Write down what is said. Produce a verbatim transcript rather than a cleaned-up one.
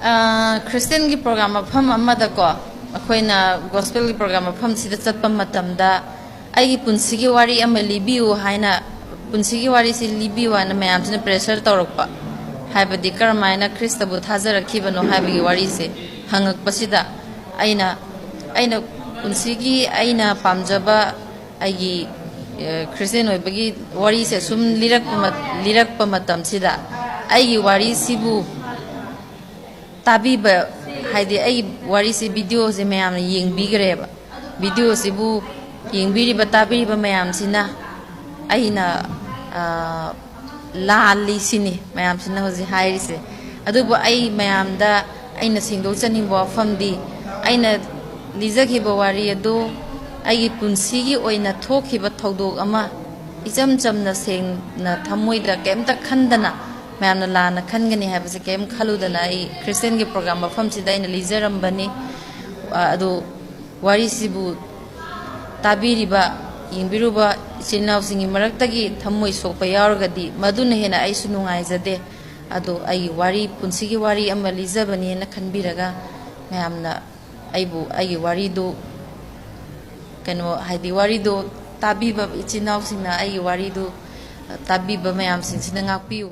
ꯑ, ꯈ꯭ꯔꯤꯁꯇꯤꯌꯟꯒꯤ ꯄ꯭ꯔꯣꯒ꯭ꯔꯥꯝ ꯃꯐꯝ ꯑꯃꯗꯀꯣ, ꯑꯩꯈꯣꯏꯅ ꯒꯣꯁꯄꯦꯜꯒꯤ ꯄ꯭ꯔꯣꯒ꯭ꯔꯥꯝ ꯃꯐꯝꯁꯤꯗ ꯆꯠꯄ ꯃꯇꯝꯗ, "ꯑꯩꯒꯤ ꯄꯨꯟꯁꯤꯒꯤ ꯋꯥꯔꯤ ꯑꯃ ꯂꯤꯕꯤꯌꯨ" ꯍꯥꯏꯅ, "ꯄꯨꯟꯁꯤꯒꯤ ꯋꯥꯔꯤꯁꯤ ꯂꯤꯕꯤꯌꯨ" ꯍꯥꯏꯅ ꯃꯌꯥꯝꯁꯤꯅ ꯄ꯭ꯔꯦꯁꯔ ꯇꯧꯔꯛꯄ, ꯍꯥꯏꯕꯗꯤ ꯀꯔꯝꯍꯥꯏꯅ ꯈ꯭ꯔꯤꯁꯇꯕꯨ ꯊꯥꯖꯔꯛꯈꯤꯕꯅꯣ ꯍꯥꯏꯕꯒꯤ ꯋꯥꯔꯤꯁꯦ ꯍꯪꯉꯛꯄꯁꯤꯗ, ꯑꯩꯅ, ꯑꯩꯅ ꯄꯨꯟꯁꯤꯒꯤ ꯑꯩꯅ ꯄꯥꯝꯖꯕ ꯑꯩꯒꯤ, ꯑ, ꯈ꯭ꯔꯤꯁꯇꯤꯌꯟ ꯑꯣꯏꯕꯒꯤ ꯋꯥꯔꯤꯁꯦ ꯁꯨꯝ ꯂꯤꯔꯛꯄ ꯃ-, ꯂꯤꯔꯛꯄ ꯃꯇꯝꯁꯤꯗ, ꯑꯩꯒꯤ ꯋꯥꯔꯤꯁꯤꯕꯨ ꯇꯥꯕꯤꯕ, ꯍꯥꯏꯗꯤ ꯑꯩ ꯋꯥꯔꯤꯁꯤ, ꯚꯤꯗꯤꯑꯣꯁꯦ ꯃꯌꯥꯝꯅ ꯌꯦꯡꯕꯤꯈ꯭ꯔꯦꯕ꯫ ꯚꯤꯗꯤꯑꯣꯁꯤꯕꯨ ꯌꯦꯡꯕꯤꯔꯤꯕ, ꯇꯥꯕꯤꯔꯤꯕ ꯃꯌꯥꯝꯁꯤꯅ ꯑꯩꯅ, ꯑ, ꯂꯥꯜꯂꯤ ꯁꯤꯅꯤ ꯃꯌꯥꯝꯁꯤꯅ ꯍꯧꯖꯤꯛ ꯍꯥꯏꯔꯤꯁꯦ꯫ ꯑꯗꯨꯕꯨ ꯑꯩ ꯃꯌꯥꯝꯗ ꯑꯩꯅ ꯁꯦꯡꯗꯣꯛꯆꯅꯤꯡꯕ ꯋꯥꯐꯝꯗꯤ, ꯑꯩꯅ ꯂꯤꯖꯈꯤꯕ ꯋꯥꯔꯤ ꯑꯗꯨ ꯑꯩꯒꯤ ꯄꯨꯟꯁꯤꯒꯤ ꯑꯣꯏꯅ ꯊꯣꯛꯈꯤꯕ ꯊꯧꯗꯣꯛ ꯑꯃ, ꯏꯆꯝ ꯆꯝꯅ, ꯁꯦꯡꯅ, ꯊꯃꯣꯏꯗ ꯀꯩꯝꯇ ꯈꯟꯗꯅ, ꯃꯌꯥꯝꯅ ꯂꯥꯟꯅ ꯈꯟꯒꯅꯤ ꯍꯥꯏꯕꯁꯦ ꯀꯩꯝ ꯈꯜꯂꯨꯗꯅ, ꯑꯩ ꯈ꯭ꯔꯤꯁꯇꯤꯌꯟꯒꯤ ꯄ꯭ꯔꯣꯒ꯭ꯔꯥꯝ ꯃꯐꯝꯁꯤꯗ ꯑꯩꯅ ꯂꯤꯖꯔꯝꯕꯅꯤ꯫ ꯑ, ꯑꯗꯨ ꯋꯥꯔꯤꯁꯤꯕꯨ ꯇꯥꯕꯤꯔꯤꯕ, ꯌꯦꯡꯕꯤꯔꯨꯕ ꯏꯆꯤꯜ ꯏꯅꯥꯎꯁꯤꯡꯒꯤ ꯃꯔꯛꯇꯒꯤ ꯊꯃꯣꯏ ꯁꯣꯛꯄ ꯌꯥꯎꯔꯒꯗꯤ, ꯃꯗꯨꯅ ꯍꯦꯟꯅ ꯑꯩꯁꯨ ꯅꯨꯡꯉꯥꯏꯖꯗꯦ꯫ ꯑꯗꯣ ꯑꯩꯒꯤ ꯋꯥꯔꯤ, ꯄꯨꯟꯁꯤꯒꯤ ꯋꯥꯔꯤ ꯑꯃ ꯂꯤꯖꯕꯅꯦꯅ ꯈꯟꯕꯤꯔꯒ, ꯃꯌꯥꯝꯅ ꯑꯩꯕꯨ, ꯑꯩꯒꯤ ꯋꯥꯔꯤꯗꯨ, ꯀꯩꯅꯣ, ꯍꯥꯏꯗꯤ ꯋꯥꯔꯤꯗꯨ ꯇꯥꯕꯤꯕ ꯏꯆꯤꯜ ꯏꯅꯥꯎꯁꯤꯡꯅ ꯑꯩꯒꯤ ꯋꯥꯔꯤꯗꯨ ꯇꯥꯕꯤꯕ ꯃꯌꯥꯝꯁꯤꯡꯁꯤꯅ ꯉꯥꯛꯄꯤꯌꯨ꯫